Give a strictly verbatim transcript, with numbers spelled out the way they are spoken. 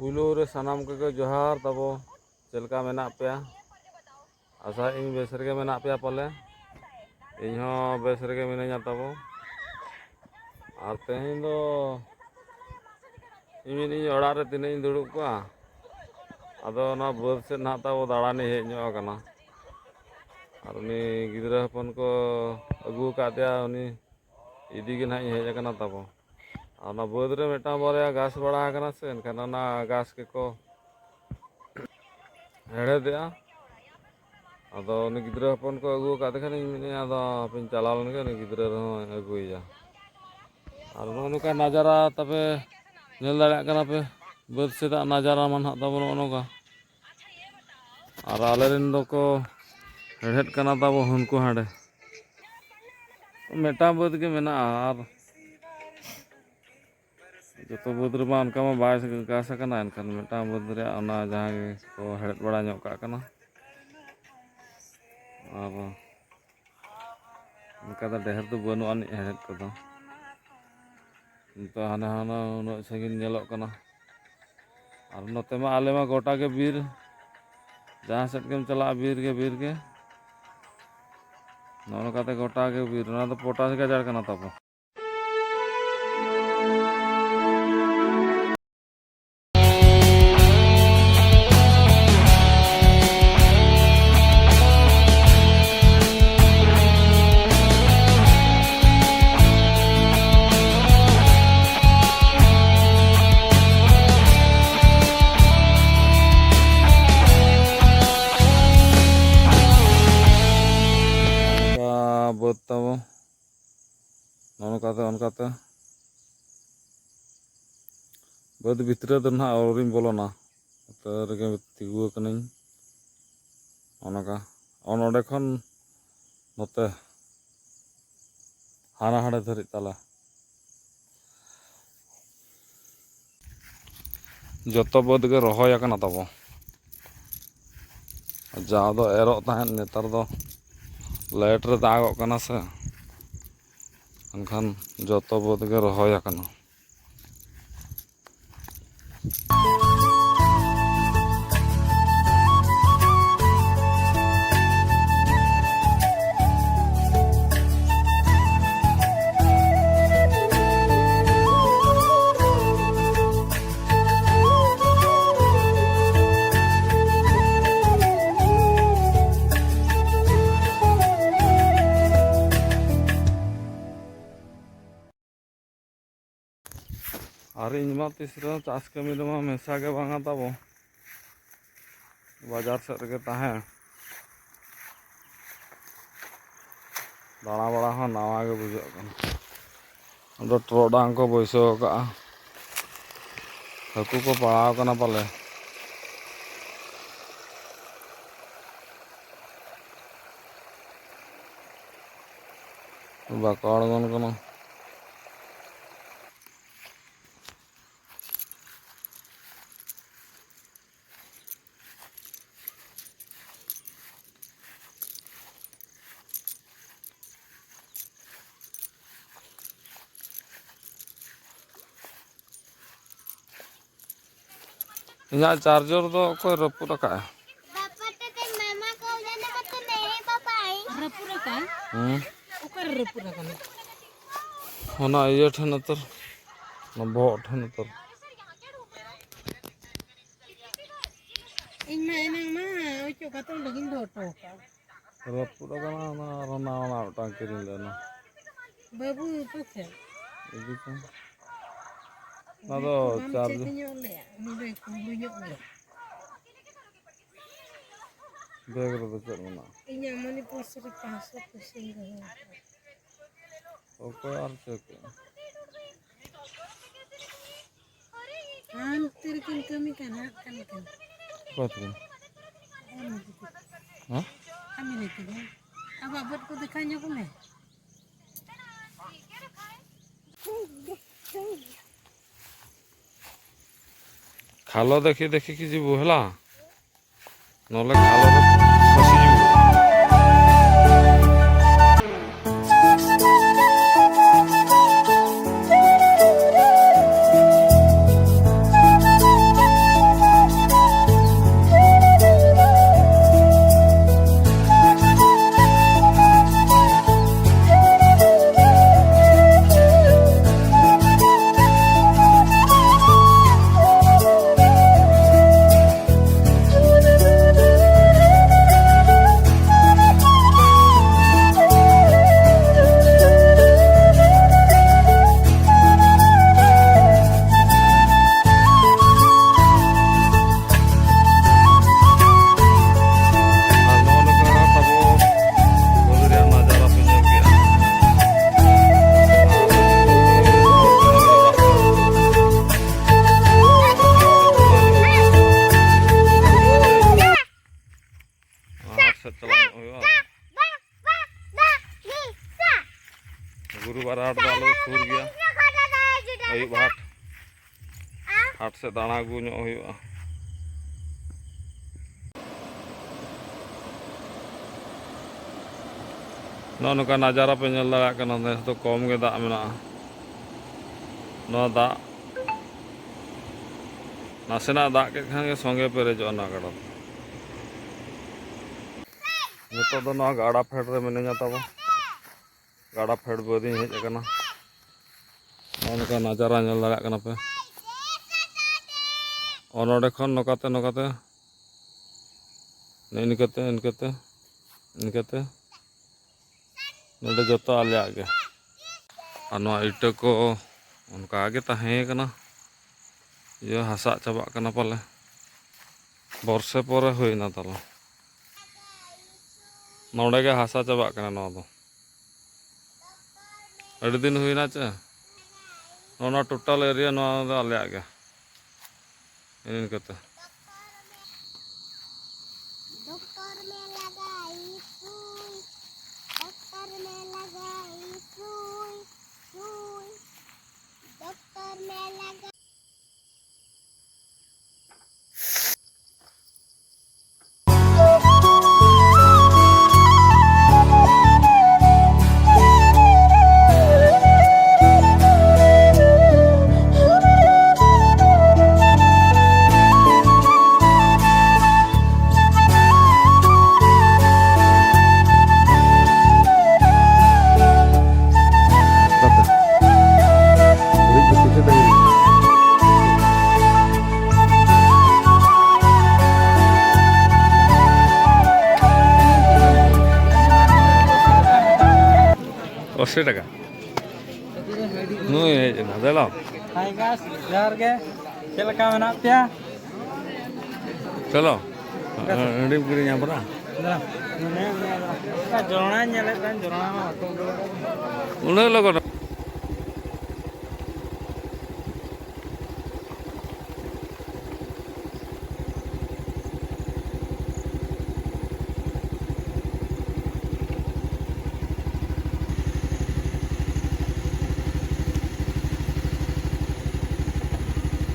ᱯᱩᱭᱞᱩ ᱨᱮ ᱥᱟᱱᱟᱢ ᱠᱚᱜᱮ ᱡᱚᱦᱟᱨ ᱛᱟᱵᱚ᱾ ᱪᱮᱫ ᱞᱮᱠᱟ ᱢᱮᱱᱟᱜ ᱯᱮᱭᱟ? ᱟᱥᱟᱭᱟᱹᱧ ᱵᱮᱥ ᱨᱮᱜᱮ ᱢᱮᱱᱟᱜ ᱯᱮᱭᱟ ᱯᱟᱞᱮ᱾ ᱤᱧ ᱦᱚᱸ ᱵᱮᱥ ᱨᱮᱜᱮ ᱢᱤᱱᱟᱹᱧᱟ ᱛᱟᱵᱚ᱾ ᱟᱨ ᱛᱮᱦᱮᱧ ᱫᱚ ᱤᱧ ᱢᱮᱱᱮᱫᱟᱹᱧ ᱚᱲᱟᱜ ᱨᱮ ᱛᱤᱱᱟᱹᱜ ᱤᱧ ᱫᱩᱲᱩᱵ ᱠᱚᱜᱼᱟ, ᱟᱫᱚ ᱚᱱᱟ ᱵᱟᱹᱫᱽ ᱥᱮᱫ ᱱᱟᱦᱟᱜ ᱛᱟᱵᱚ ᱫᱟᱬᱟᱱᱤᱧ ᱦᱮᱡ ᱧᱚᱜ ᱟᱠᱟᱱᱟ᱾ ᱟᱨ ᱩᱱᱤ ᱜᱤᱫᱽᱨᱟᱹ ᱦᱚᱯᱚᱱ ᱠᱚ ᱟᱹᱜᱩ ᱟᱠᱟᱫᱮᱭᱟ, ᱩᱱᱤ ᱤᱫᱤ ᱜᱮ ᱱᱟᱦᱟᱜ ᱤᱧ ᱦᱮᱡ ᱟᱠᱟᱱᱟ ᱛᱟᱵᱚ᱾ ᱟᱨ ᱚᱱᱟ ᱵᱟᱹᱫᱽ ᱨᱮ ᱢᱤᱫᱴᱟᱝ ᱵᱟᱨᱭᱟ ᱜᱷᱟᱥ ᱵᱟᱲᱟ ᱟᱠᱟᱱᱟ ᱥᱮ, ᱮᱱᱠᱷᱟᱱ ᱚᱱᱟ ᱜᱷᱟᱥ ᱜᱮᱠᱚ ᱦᱮᱲᱦᱮᱫᱮᱜᱼᱟ᱾ ᱟᱫᱚ ᱩᱱᱤ ᱜᱤᱫᱽᱨᱟᱹ ᱦᱚᱯᱚᱱ ᱠᱚ ᱟᱹᱜᱩ ᱟᱠᱟᱫᱮ ᱠᱷᱟᱱᱤᱧ ᱢᱮᱱᱮᱫᱼᱟ, ᱟᱫᱚ ᱦᱟᱯᱮᱧ ᱪᱟᱞᱟᱣ ᱞᱮᱱᱜᱮ, ᱩᱱᱤ ᱜᱤᱫᱽᱨᱟᱹ ᱨᱮᱦᱚᱸ ᱟᱹᱜᱩᱭᱮᱭᱟ᱾ ᱟᱨ ᱱᱚᱜᱼᱚ ᱱᱚᱝᱠᱟ ᱱᱟᱡᱟᱨᱟ ᱛᱟᱯᱮ ᱧᱮᱞ ᱫᱟᱲᱮᱭᱟᱜ ᱠᱟᱱᱟ ᱯᱮ, ᱵᱟᱹᱫᱽ ᱥᱮᱫᱟᱜ ᱱᱟᱡᱟᱨᱟ ᱢᱟ ᱱᱟᱦᱟᱜ ᱛᱟᱵᱚ ᱱᱚᱜᱼᱚ ᱱᱚᱝᱠᱟ᱾ ᱟᱨ ᱟᱞᱮ ᱨᱮᱱ ᱫᱚᱠᱚ ᱦᱮᱲᱦᱮᱫ ᱠᱟᱱᱟ ᱛᱟᱵᱚ ᱦᱟᱹᱱᱠᱩ ᱦᱟᱸᱰᱮ᱾ ᱢᱤᱫᱴᱟᱝ ᱵᱟᱹᱫᱽ ᱜᱮ ᱢᱮᱱᱟᱜᱼᱟ, ᱟᱨ ᱡᱚᱛᱚ ᱵᱟᱹᱫᱽ ᱨᱮᱢᱟ ᱚᱱᱠᱟ ᱢᱟ ᱵᱟᱭ ᱜᱷᱟᱥ ᱟᱠᱟᱱᱟ, ᱮᱱᱠᱷᱟᱱ ᱢᱤᱫᱴᱟᱝ ᱵᱟᱹᱫᱽ ᱨᱮᱭᱟᱜ ᱚᱱᱟ ᱡᱟᱦᱟᱸ ᱜᱮ ᱠᱚ ᱦᱮᱲᱦᱮᱫ ᱵᱟᱲᱟ ᱧᱚᱜ ᱠᱟᱜ ᱠᱟᱱᱟ᱾ ᱟᱨ ᱚᱱᱠᱟ ᱫᱚ ᱰᱷᱮᱨ ᱫᱚ ᱵᱟᱹᱱᱩᱜ ᱟᱹᱱᱤᱡ ᱦᱮᱲᱦᱮᱫ ᱠᱚᱫᱚ᱾ ᱱᱤᱛᱚᱜ ᱦᱟᱱᱟ ᱦᱟᱱᱟ ᱩᱱᱟᱹᱜ ᱥᱟᱺᱜᱤᱧ ᱧᱮᱞᱚᱜ ᱠᱟᱱᱟ᱾ ᱟᱨ ᱱᱚᱛᱮ ᱢᱟ ᱟᱞᱮ ᱢᱟ ᱜᱚᱴᱟ ᱜᱮ ᱵᱤᱨ, ᱡᱟᱦᱟᱸ ᱥᱮᱫ ᱜᱮᱢ ᱪᱟᱞᱟᱜᱼᱟ ᱵᱤᱨ ᱜᱮ ᱵᱤᱨ ᱜᱮ᱾ ᱱᱚᱜᱼᱚ ᱱᱚᱝᱠᱟᱛᱮ ᱜᱚᱴᱟ ᱜᱮ ᱵᱤᱨ, ᱚᱱᱟ ᱫᱚ ᱯᱚᱴᱟᱥ ᱜᱟᱡᱟᱲ ᱠᱟᱱᱟ ᱛᱟᱵᱚ᱾ ᱵᱟᱹᱫᱽ ᱛᱟᱵᱚ᱾ ᱱᱚᱜᱼᱚ ᱱᱚᱝᱠᱟᱛᱮ, ᱚᱱᱠᱟᱛᱮ ᱵᱟᱹᱫᱽ ᱵᱷᱤᱛᱨᱤ ᱫᱚ ᱱᱟᱦᱟᱜ ᱟᱹᱣᱨᱤᱧ ᱵᱚᱞᱚᱱᱟ᱾ ᱱᱚᱛᱮ ᱨᱮᱜᱮ ᱛᱤᱸᱜᱩ ᱟᱠᱟᱱᱟᱹᱧ᱾ ᱚᱱᱠᱟ ᱱᱚᱰᱮ ᱠᱷᱚᱱ ᱱᱚᱛᱮ ᱦᱟᱱᱟ ᱦᱟᱸᱰᱮ ᱫᱷᱟᱹᱨᱤᱡ ᱛᱟᱞᱮ᱾ ᱡᱚᱛᱚ ᱵᱟᱹᱫᱽ ᱜᱮ ᱨᱚᱦᱚᱭ ᱟᱠᱟᱱᱟ ᱛᱟᱵᱚ᱾ ᱡᱟᱦᱟᱸ ᱫᱚ ᱮᱨᱚᱜ ᱛᱟᱦᱮᱸᱫ, ᱱᱮᱛᱟᱨ ᱫᱚ ᱞᱮᱴ ᱨᱮ ᱫᱟᱜᱚᱜ ᱠᱟᱱᱟ ᱥᱮ, ᱮᱱᱠᱷᱟᱱ ᱡᱚᱛᱚ ᱵᱟᱹᱫᱽ ᱜᱮ ᱨᱚᱦᱚᱭ ᱟᱠᱟᱱᱟ᱾ ᱤᱧ ᱢᱟ ᱛᱤᱥ ᱨᱮᱦᱚᱸ ᱪᱟᱥ ᱠᱟᱹᱢᱤ ᱨᱮᱢᱟ ᱢᱮᱥᱟ ᱜᱮ ᱵᱟᱝᱟ ᱛᱟᱵᱚ᱾ ᱵᱟᱡᱟᱨ ᱥᱮᱫ ᱨᱮᱜᱮ ᱛᱟᱦᱮᱸ᱾ ᱫᱟᱬᱟ ᱵᱟᱲᱟ ᱦᱚᱸ ᱱᱟᱣᱟ ᱜᱮ ᱵᱩᱡᱷᱟᱹᱜ ᱠᱟᱱᱟ᱾ ᱚᱸᱰᱮ ᱴᱚᱨᱚᱰᱟᱝ ᱠᱚ ᱵᱟᱹᱭᱥᱟᱹᱣ ᱟᱠᱟᱫᱼᱟ᱾ ᱦᱟᱹᱠᱩ ᱠᱚ ᱯᱟᱲᱟᱣ ᱟᱠᱟᱱᱟ ᱯᱟᱞᱮ᱾ ᱵᱟᱠᱚ ᱟᱬᱜᱚᱱ ᱠᱟᱱᱟ᱾ ᱤᱧᱟᱹᱜ ᱪᱟᱨᱡᱚᱨ ᱫᱚ ᱚᱠᱚᱭ ᱨᱟᱹᱯᱩᱫ ᱟᱠᱟᱫᱼᱟ? ᱨᱟᱹᱯᱩᱫ ᱟᱠᱟᱫᱼᱟ? ᱦᱩᱸ᱾ ᱚᱠᱟᱨᱮ ᱨᱟᱹᱯᱩᱫ ᱟᱠᱟᱱᱟ? ᱚᱱᱟ ᱤᱭᱟᱹ ᱴᱷᱮᱱ ᱩᱛᱟᱹᱨ, ᱚᱱᱟ ᱵᱚᱦᱚᱜ ᱴᱷᱮᱱ ᱩᱛᱟᱹᱨ᱾ ᱤᱧ ᱢᱟ ᱮᱱᱟᱝ ᱢᱟ ᱚᱪᱚᱜ ᱠᱟᱛᱮ ᱚᱸᱰᱮ ᱜᱤᱧ ᱫᱚᱦᱚ ᱦᱚᱴᱚ ᱟᱠᱟᱫᱼᱟ᱾ ᱨᱟᱹᱯᱩᱫ ᱟᱠᱟᱱᱟ, ᱚᱱᱟ ᱟᱨᱦᱚᱸ ᱱᱟᱣᱟ ᱱᱟᱣᱟ ᱢᱤᱫᱴᱟᱝ ᱠᱤᱨᱤᱧ ᱞᱮᱱᱟ᱾ ᱵᱟᱹᱵᱩ ᱯᱟᱥᱮ? ᱤᱫᱤ ᱠᱚᱢ᱾ ᱚᱱᱟ ᱫᱚ ᱵᱟᱢ ᱪᱟᱨᱡᱽ ᱪᱮᱫ ᱧᱚᱜ ᱞᱮᱭᱟ? ᱩᱱᱤ ᱫᱚᱭ ᱠᱩᱢᱵᱽᱲᱩ ᱧᱚᱜ ᱜᱮᱭᱟ᱾ ᱵᱮᱜᱽ ᱨᱮᱫᱚ ᱪᱮᱫ ᱢᱮᱱᱟᱜᱼᱟ? ᱤᱧᱟᱹᱜ ᱢᱚᱱᱤ ᱯᱟᱨᱥ ᱨᱮ ᱯᱟᱸᱪᱥᱚ ᱯᱚᱭᱥᱟᱧ ᱫᱚᱦᱚ ᱟᱠᱟᱫᱟ᱾ ᱚᱠᱚᱭ ᱟᱨ ᱪᱮᱫ? ᱦᱟᱱᱛᱮ ᱨᱮᱠᱤᱱ ᱠᱟᱹᱢᱤ ᱠᱟᱱᱟ, ᱦᱟᱸᱜ ᱠᱟᱹᱢᱤ ᱠᱟᱱᱟ᱾ ᱚᱠᱚᱭ ᱛᱟᱹᱠᱤᱱ? ᱦᱮᱸ? ᱠᱟᱹᱢᱤ ᱞᱟᱹᱜᱤᱫ ᱜᱮ᱾ ᱟᱵᱚᱣᱟᱜ ᱵᱟᱹᱫᱽ ᱠᱚ ᱫᱮᱠᱷᱟᱣ ᱧᱚᱜᱽ ᱢᱮ᱾ ଖାଲ ଦେଖି ଦେଖିକି ଯିବୁ ହେଲା। ନହେଲେ ଖାଲରେ ଖସିଯିବୁ। ᱥᱮ ᱫᱟᱬᱟ ᱟᱹᱜᱩ ᱧᱚᱜ ᱦᱩᱭᱩᱜᱼᱟ᱾ ᱱᱚᱜᱼᱚ ᱱᱚᱝᱠᱟ ᱱᱟᱡᱟᱨᱟ ᱯᱮ ᱧᱮᱞ ᱫᱟᱲᱮᱭᱟᱜ ᱠᱟᱱᱟ, ᱱᱮᱥ ᱫᱚ ᱠᱚᱢ ᱜᱮ ᱫᱟᱜ ᱢᱮᱱᱟᱜᱼᱟ᱾ ᱱᱚᱣᱟ ᱫᱟᱜ, ᱱᱟᱥᱮᱱᱟᱜ ᱫᱟᱜ ᱠᱮᱫ ᱠᱷᱟᱱ ᱜᱮ ᱥᱚᱸᱜᱮ ᱯᱮᱨᱮᱡᱚᱜᱼᱟ ᱱᱚᱣᱟ ᱜᱟᱰᱟ ᱫᱚ᱾ ᱱᱤᱛᱚᱜ ᱫᱚ ᱱᱚᱣᱟ ᱜᱟᱰᱟ ᱯᱷᱮᱰ ᱨᱮ ᱢᱤᱱᱟᱹᱧᱟ ᱛᱟᱵᱚ᱾ ᱜᱟᱰᱟ ᱯᱷᱮᱰ ᱵᱟᱹᱫᱤᱧ ᱦᱮᱡ ᱟᱠᱟᱱᱟ᱾ ᱱᱚᱜᱼᱚ ᱱᱚᱝᱠᱟ ᱱᱟᱡᱟᱨᱟ ᱧᱮᱞ ᱫᱟᱲᱮᱭᱟᱜ ᱠᱟᱱᱟ ᱯᱮ᱾ ᱚ, ᱱᱚᱰᱮ ᱠᱷᱚᱱ ᱱᱚᱝᱠᱟᱛᱮ, ᱱᱚᱝᱠᱟᱛᱮ, ᱱᱮᱜᱼᱮ ᱱᱤᱝᱠᱟᱹᱛᱮ, ᱤᱱᱠᱟᱹᱛᱮ, ᱤᱱᱠᱟᱹᱛᱮ, ᱱᱚᱰᱮ ᱡᱚᱛᱚ ᱟᱞᱮᱭᱟᱜ ᱜᱮ᱾ ᱟᱨ ᱱᱚᱣᱟ ᱤᱴᱟᱹ ᱠᱚ ᱚᱱᱠᱟ ᱜᱮ ᱛᱟᱦᱮᱸ ᱠᱟᱱᱟ, ᱤᱭᱟᱹ ᱦᱟᱥᱟᱜ ᱪᱟᱵᱟᱜ ᱠᱟᱱᱟ ᱯᱟᱞᱮ, ᱵᱚᱨᱥᱮ ᱯᱚᱨᱮ ᱦᱩᱭᱱᱟ ᱛᱟᱞᱮ᱾ ᱱᱚᱰᱮ ᱜᱮ ᱦᱟᱥᱟ ᱪᱟᱵᱟᱜ ᱠᱟᱱᱟ ᱱᱚᱣᱟ ᱫᱚ᱾ ᱟᱹᱰᱤ ᱫᱤᱱ ᱦᱩᱭᱱᱟ ᱪᱮ᱾ ᱱᱚᱣᱟ ᱴᱳᱴᱟᱞ ᱮᱨᱤᱭᱟ ᱱᱚᱣᱟ ᱫᱚ ᱟᱞᱮᱭᱟᱜ ᱜᱮ᱾ ᱤᱱᱠᱟᱹᱛᱮ᱾ डॉक्टर में लगाई सुई, डॉक्टर में लगाई सुई, सुई, डॉक्टर में लगा। ᱚᱥᱤ ᱴᱟᱠᱟ᱾ ᱱᱩᱭ ᱦᱮᱡ ᱮᱱᱟ, ᱫᱮᱞᱟ᱾ ᱦᱟᱭ ᱜᱟᱭᱥ, ᱡᱚᱦᱟᱨ ᱜᱮ᱾ ᱪᱮᱫ ᱞᱮᱠᱟ ᱢᱮᱱᱟᱜ ᱯᱮᱭᱟ? ᱪᱚᱞᱚ᱾ ᱦᱟᱺᱰᱤᱢ ᱠᱤᱨᱤᱧᱟ ᱵᱨᱟ᱾ ᱫᱮᱞᱟ᱾ ᱡᱚᱨᱚᱱᱟᱧ ᱧᱮᱞᱮᱫ ᱛᱟᱦᱮᱸᱫ, ᱡᱚᱨᱚᱱᱟ ᱢᱟ ᱵᱟᱠᱚ ᱩᱫᱩᱜ ᱟᱠᱟᱫ᱾ ᱩᱱᱟᱹᱜ ᱞᱚᱜᱚᱱ?